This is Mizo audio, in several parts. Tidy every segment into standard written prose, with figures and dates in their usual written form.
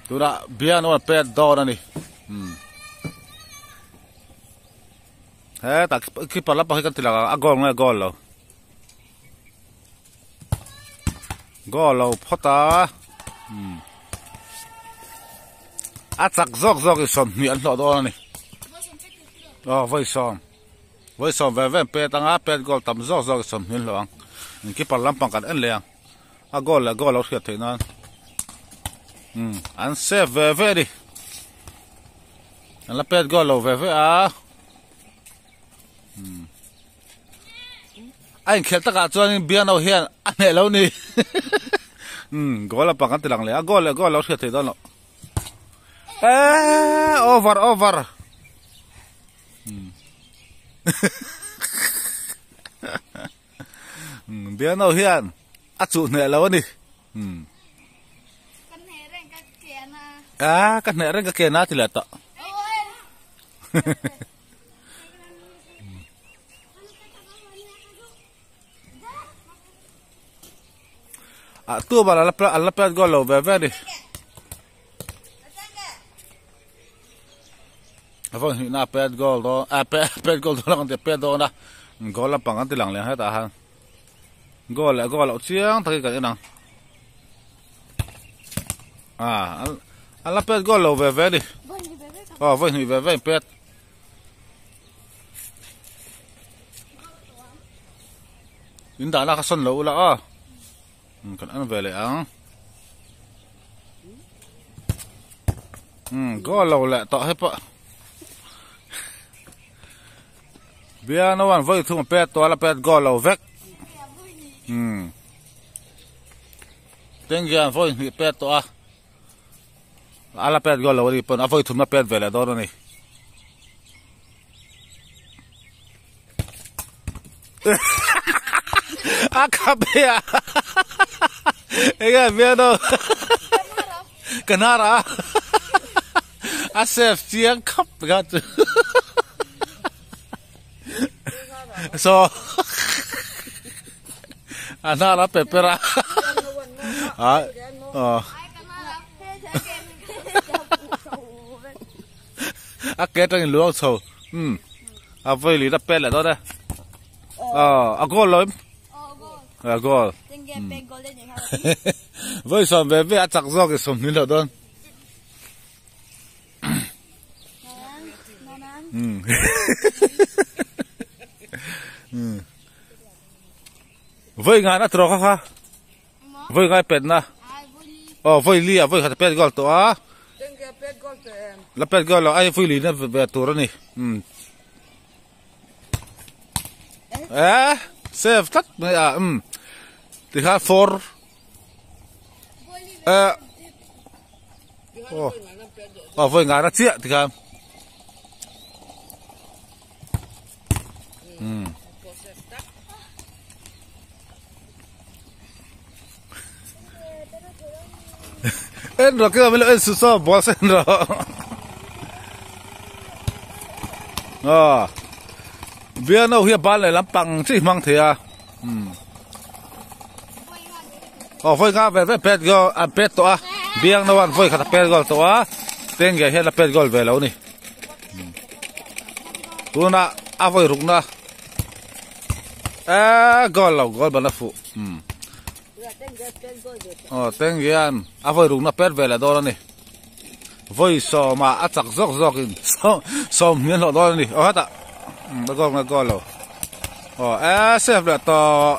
Tunah bian awn pet dawn a ni. Um. Hetah keeper lampang hi kan ti lang a, a goal nge goal lo. Goal lo phawt a. Um. A chak zawk zawk in sawmhnih an hlawh dawn a ni. Aw vawi sawm. Vawi sawm ve ve an pet anga pet goal tam zawk zawk in sawmhnih an hlawh ang. Keeper lampang kan en leh ang. A goal leh goal lo hriat theih nan. Um an save ve ve a ni. An la pet goal lo ve ve a. Um. A inkhelh takah chuanin Biano hian a hneh lo ni. Um goal lampang kan ti lang leh a goal leh goal lo hriat theih dawn loh. Eh over over. Um. Biano hian a chuh hneh lo a ni. Ka hneh reng ka ken a. A ka hneh reng ka ken a ti leh tawh. A tu bal a la pet goal lo ve ve a ni. A vawi hnihna a pet goal dawn a pet goal dawn ang tih a pet dawn a goal lampang an ti lang leh ang hetah hian goal leh goal loh chiang takin kan en ang ah an la pet goal lo ve ve a ni aw vawi hnih ve ve in pet in dahna kha sawn lo ula aw kan en ve leh ang. Um goal lo leh tawh he pawh biano an vawi thung pet tawh a la pet goal lo vek um tengge an vawi hnih pet tawh a a la pet goal lo a ni pawn a vawi thumna pet ve leh dawn a ni. A khap e a enge biano ka hnar a a save chiang khap ka chu so a hnar a pe per a a a ke atangin luang chho umm a vawi lih na pet leh dawn e aw a goal lo em a goal vawi sawm ve ve a chak zawk in sawm hnih loh dawn umm vawi ngan a trawk a kha. Vawi ngai pet na. Aw vawi li ah vawi khat a pet goal tawh a. La pet goal lo ai vawi li na ve tur a ni. Um. Eh, save tlat mai a. Um. Tikha four. Eh. Oh. Oh, vawi ngai na chiah tikha. Um. En rawh kila milo en suh saw ball sen rawh aw biano hi a ban leh lampang chi hmang thei a um aw vawi nga ve ve pet goal an pet tawh a biangno an vawi khat a pet goal tawh a tengge hian a pet goal ve lo a ni tunah a vawi rukna. Eee goal lo goal ban a fuh umm aw teng hian a vawi rukna pet ve leh dawn a ni vawi sawmah a chak zawk zawk in sawm hnih a hlawh dawn a ni aw hetah a goal nge goal lo aw eee save leh tawh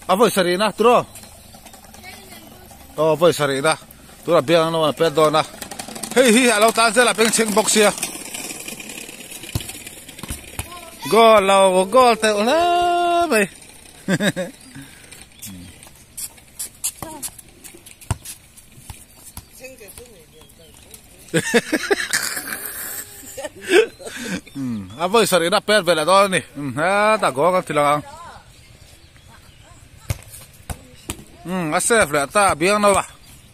a vawi sarihna tiraw aw vawi sarihna. Tunah biang an pet dawn a, hei hi a lo tan zel a bengchheng bawk sia. Goal lo goal teuh hle mai. A vawi sarih na pet ve leh dawn a ni. Hetah goal kan ti lang ang. Um a save leh ta biang no a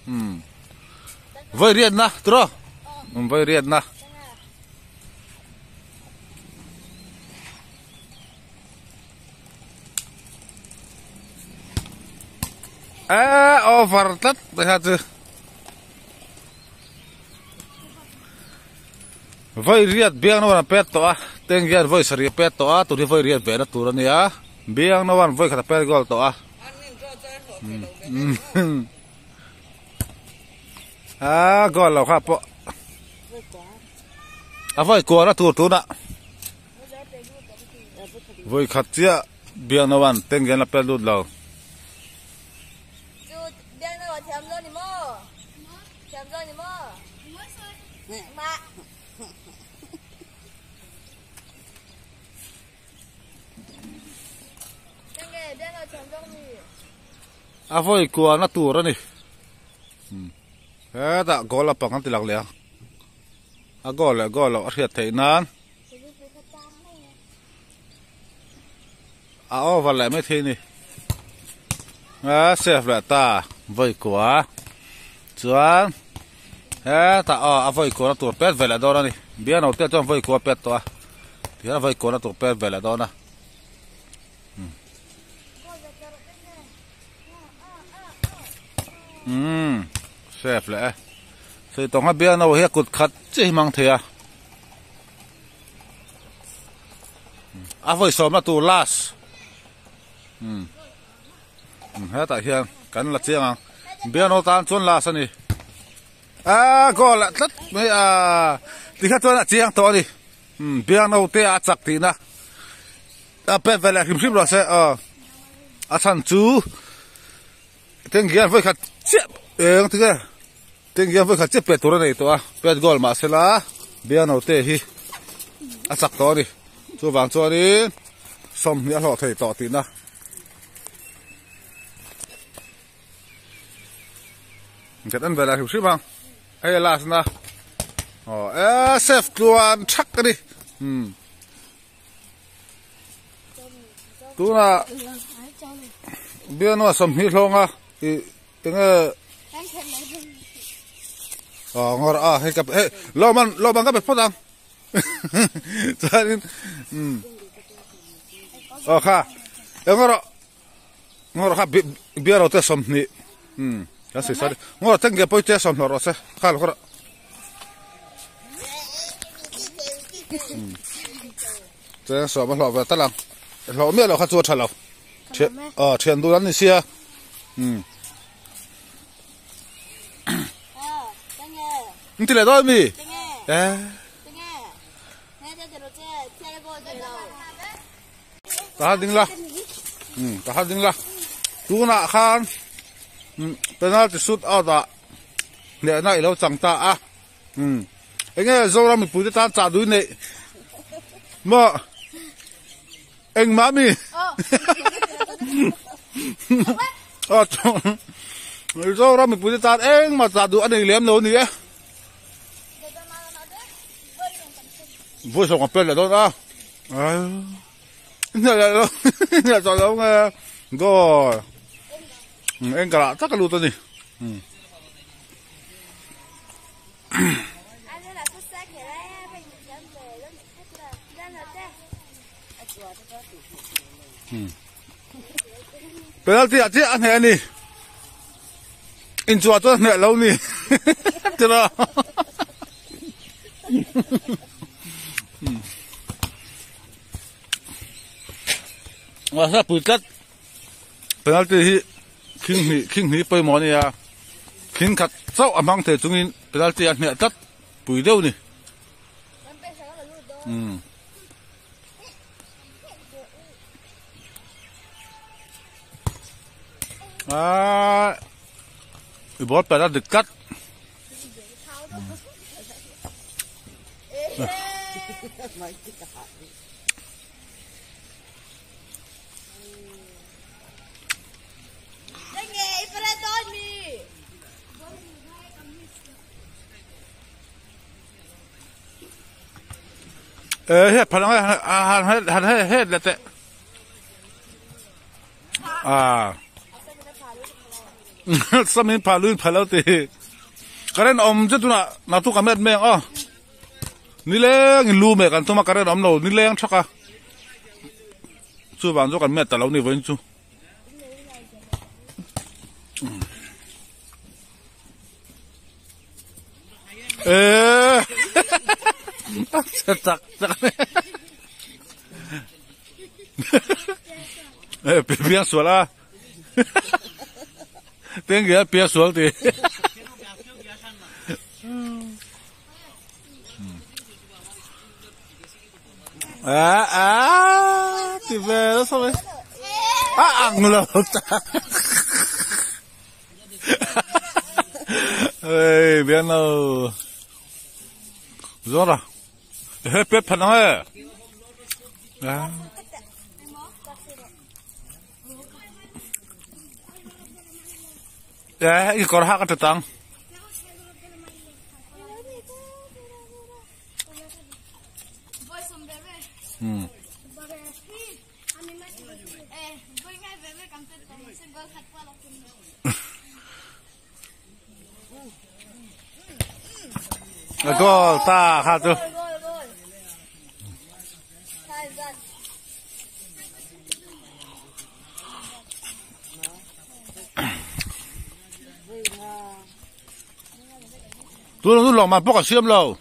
um vawi riat na tiraw um vawi riat na Eh over tlat mai kha chu. Vawi riat biang nawn a pet tawh a, teng hian vawi sarih a pet tawh a, tun hi vawi riat ve na tur a nia, biang nawn vawi khat a pet goal tawh a. A goal lo kha pawh a vawi kual na tur tunah vawi khat chiah biang nawn teng hian a pet lut lo. A vawi kualna tur a ni hetah goal a pang an ti lang leh a a goal leh goal loh a hriat theih nan a over leh mai thei a ni a save leh ta vawi kua chuan hetah aw a vawi kualna tur pet ve leh dawn a ni biang no te chuan vawi kua pet tawh a tihian a vawi kualna tur pet ve leh dawn a. Umm save leh e sawi tawng a biang no hi a kut khat chiah hi hmang thei a. A vawi sawmna tur last umm hetah hian kan la chiang ang biano tan chuan last a ni aaa goal ah tlat mai a tikha chuan a chiang tawh a ni umm biano te a chak tihna a pet ve leh hrim hrim rawh se aw a chhan chu teng hian vawi khat chiah eng tinge. Teng hian vawikhat chiah pet tur a nei tawh a, pet goal mahsela Biano te hi a chak tawh a ni. Chuvang chuanin sawmhnih a hlawh thei tawh tihna. Ket an velah hrim hrim ang. Hei a last na. Aw e safe tluan thak a ni. Hmm. Tuna Biano sawmhnih hlawnga i Enge Ah ngawr a hei ka hei lawman lawman ka pe phawt ang chuanin umm aw kha e ngawr ngawr kha biaro te sawmhnih umm kan sawi sawi ngawr teng ge pawi te sawmhnih rawh se kha lo kha umm cheng sawm a hlawh ve tal ang hlawh miah loh kha chu a tha lo. Aw thian dun an ni sia umm in ti leh dawn mi eh ta han ding la umm ta han ding la tunah khan umm penalty shoot out ah hnehna i lo chang ta a umm enge Zoram mipui te tan chah dui neih maw. Engmah mi? Mizoram mipui te tan engmah chah duh a nei lem lo a ni e. Vawi sawm kan pet leh dawn a. Hnial leh lo hnial tawh lo nge goal. Eng ka lah tak a lut a ni. Penalty ah chiah a hneh a ni. Inchhuah chuan a hneh lo ni. Tira. Mahse pui tlat. Penalty hi khing hnih khing hnih pawimawh a ni a. Khing khat chauh a hmang thei chungin penalty a hneh tlat pui deuh ni. Umm. Ah, i ball pet a dik tlat. Ê he phalang han han he he le te à samin pha luin pha lo ti karen om che tuna na tu kamet meng o nileng in lu me kan tuma karen om lo nileng thaka chu wang chu kan met ta lo ni voin chu. Ê chặt chặt ê biến số la tiếng kia biến số thì à à thì về đó sao vậy à ăn lẩu ta ê biến đâu rồi à hết biết phần thôi à ê còn hát cái tăng Gol ta ha tu. Tu nó lòng mà bóc cả xiêm lâu.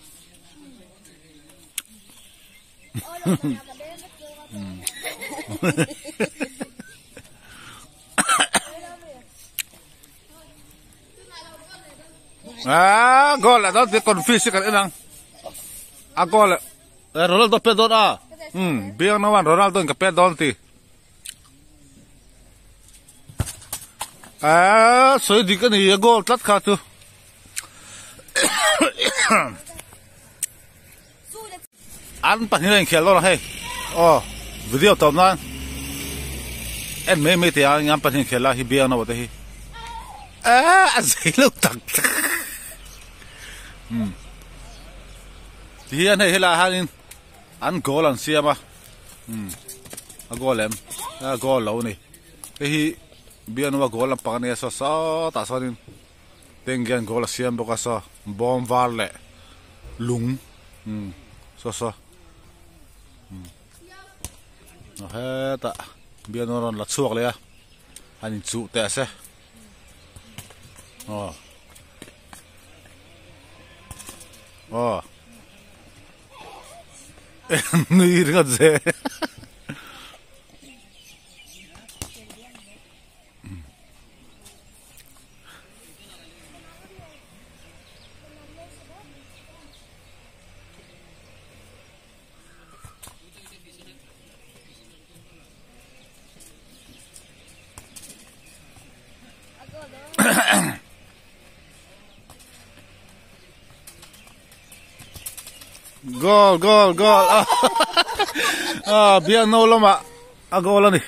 À, gol là đó thì còn phi sẽ cần ăn. À gol là Ronaldo pedon à. Biang naman Ronaldo ka pedon ti. À, soi di ka ni gol tlat kha tu. Ăn pan hian khel lo hei. Oh, video tom nan. En me me te ang pan hian khel la hi biang na bote hi. À, dễ lâu tặc. Thì anh hay là hai ăn gỗ lần xem à, gỗ em, gỗ lâu này, thì biên nó gỗ làm bằng này sao sao ta sao nên tên gen gỗ là xem bao sao bom var lệ lúng, sao sao, nó hết ta biên nó là chuộcเลยà, anh chụp tệ xe, ờ. Ờ. Nui ringot ze. Goal, goal, goal. À, bia nâu lắm ạ. À, goal lên đi.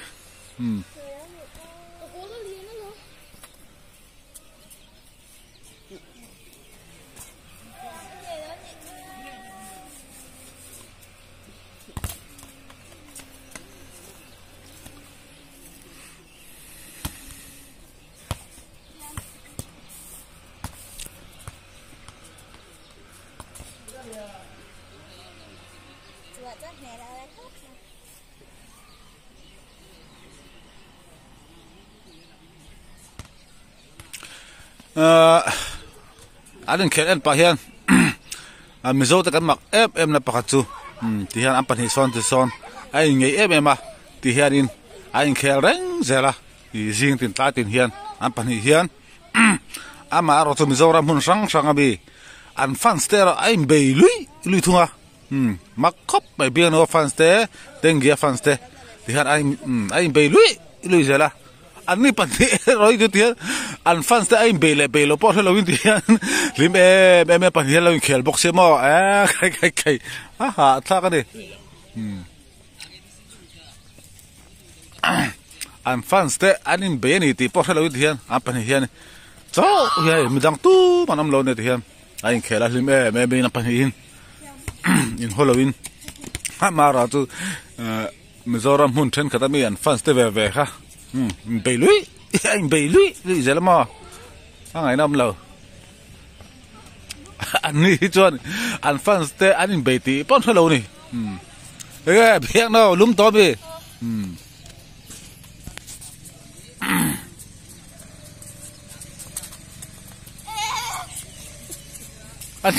Anh khen anh pa hian mizo te kan mak em em na pakhat chu ti hian an pahnih sawn ti sawn a in ngei em em a ti hian in a in khel reng zela i zing tin tlai tin hian an pahnih hian ama erawh chu Mizoram hmun hrang hrang a mi an fans te erawh a in bei lui lui thung a mak khawp mai biangno fans te Tenggia fans te ti hian a in bei lui lui zela an ni pahnih erawh chu ti hian an fans te a in bei leh bei lo pawh hrelo in ti hian lim em em pahnih hian lo in khel bawk sia maw eh khai khai khai a ha thlak ani an fans te an in bei ani tih pawh hrelo in ti hian an pahnih hian chauh hian midang tu man awm lo nia ti hian a in khel a hlim em em in an pahnih in in haw lo in amah chu Mizoram hmun thenkhat ami an fans te ve ve kha bei lui a in bei lui lui zel maw a ngaihna awm lo an ni hi chuan an fans te an in bei tih pawh hrelo ni enge biak no lum tawh ami An